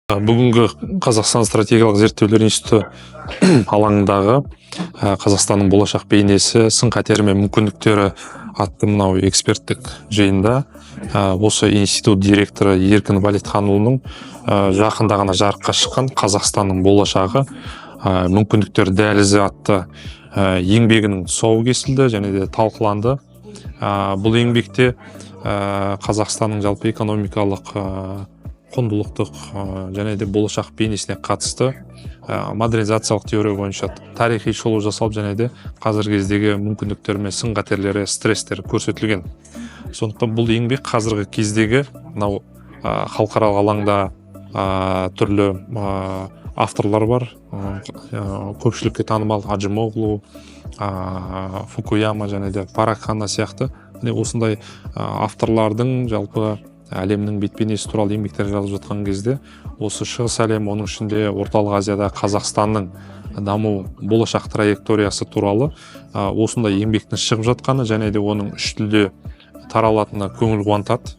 Бүгінгі Қазақстан стратегиялық зерттеулер институты алаңындағы «Қазақстанның болашақ бейнесі: сын қатері мен мүмкіндіктері» атты мынау эксперттік жиында осы институт директоры Еркін Валитханұлының жақында ғана жарыққа шыққан «Қазақстанның болашағы: мүмкіндіктер дәлізі» атты еңбегінің тұсауы кесілді және де талқыланды. Бұл еңбекте Қазақстанның жалпы экономикалық, құндылықтық және де болашақ бейнесіне қатысты модернизациялық теория бойынша тарихи шолу жасалып және де қазіргі кездегі мүмкіндіктер мен сын қатерлері, стресстер көрсетілген. Сондықтан бұл еңбек қазіргі кездегі мынау халықаралық алаңда түрлі авторлар бар, көпшілікке танымал Аджемоглу, Фукуяма және де Параг Ханна сияқты, міне, осындай авторлардың жалпы әлемнің бет бейнесі туралы еңбектер жазып жатқан кезде, осы Шығыс әлем, оның ішінде Орталық Азияда Қазақстанның даму болашақ траекториясы туралы осындай еңбектің шығып жатқаны және де оның үш тілде таралатыны көңіл қуантады.